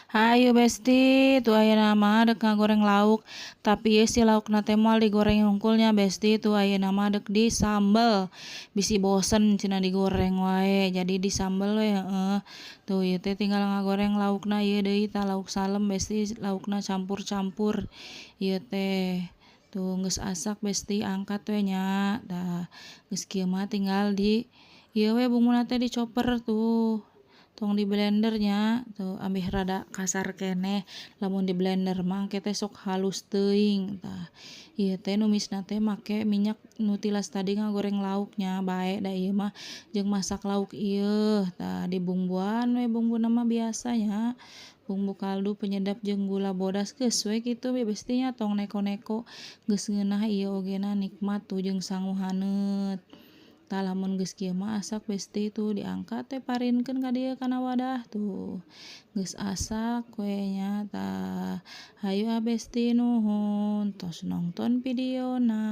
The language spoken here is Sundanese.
Hayu Besti, tuh ayeuna mah dek ngagoreng lauk, tapi ieu si laukna teh moal digoreng hungkul nya, Besti. Tuh, ayeuna mah dek disambel, bisi bosen cenah digoreng wae, jadi disambel we. Heeh, tuh, ieu teh tinggal ngagoreng laukna ieu deui tah, lauk salem, Besti. Laukna campur-campur ieu teh. Tuh, geus asak, Besti, angkat we nya. Tah, geus kieu mah tinggal di ieu we bumbuna teh, dicoper tuh, tong di blender nya tuh, ambeh rada kasar keneh. Lamun di blender mah engke teh sok halus teuing. Tah, ieu teh numisna teh make minyak nu tilas tadi ngagoreng lauk nya, bae da ieu mah jeung masak lauk ieu. Tah, dibumbuan we, bumbuna mah biasa nya, bumbu kaldu, penyedap, jeung gula bodas, geus we kitu we, Besti nya, tong neko-neko, geus ngeunah ieu ogena, nikmat tuh jeung sangu haneut. Tah, lamun geus kieu mah asak, Besti, tuh diangkat we, parinkeun ka dieu kana wadah. Tuh, geus asak we nya. Tah, hayu ah, Besti, nuhun tos nongton videona.